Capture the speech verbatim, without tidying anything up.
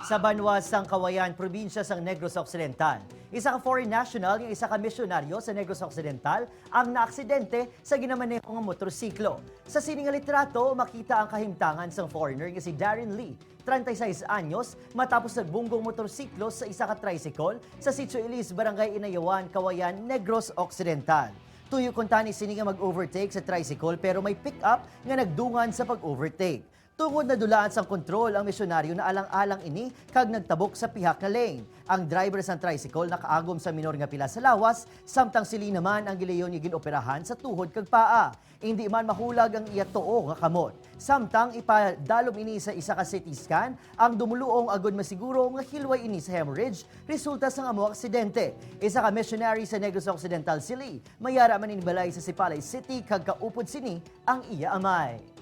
Sa banwa sang Cauayan, probinsya sang Negros Occidental, isa ka foreign national nga isa ka misyonaryo sa Negros Occidental ang naaksidente sa ginamaneho nga motorsiklo. Sa sini nga litrato, makita ang kahimtangan sang foreigner nga si Darren Lee, treinta y seis anyos, matapos nagbunggo ang motorsiklo sa isa ka tricycle sa Sitio Ilis, Barangay Inayawan, Cauayan, Negros Occidental. Tuyo kuntani sini nga mag-overtake sa tricycle, pero may pick-up nga nagdungan sa pag-overtake. Tungod nadulaan sang kontrol ang misyonaryo, naalang-alang ini kag nagtabok sa pihak nga lane. Ang driver sang tricycle nakaagom sa minor nga pila sa lawas, samtang si Lee naman ang gilayon nga gin-operahan sa tuhod kag paa. Indi man mahulag ang iya tuo nga kamot. Samtang ipadalom ini sa isa ka C T scan ang dumoluong agud masiguro nga hilway ini sa hemorrhage resulta sang amo aksidente. Isa ka missionary sa Negros Occidental si Lee. May ara man ini balay sa Sipalay City kag kaupod sini ang iya amay.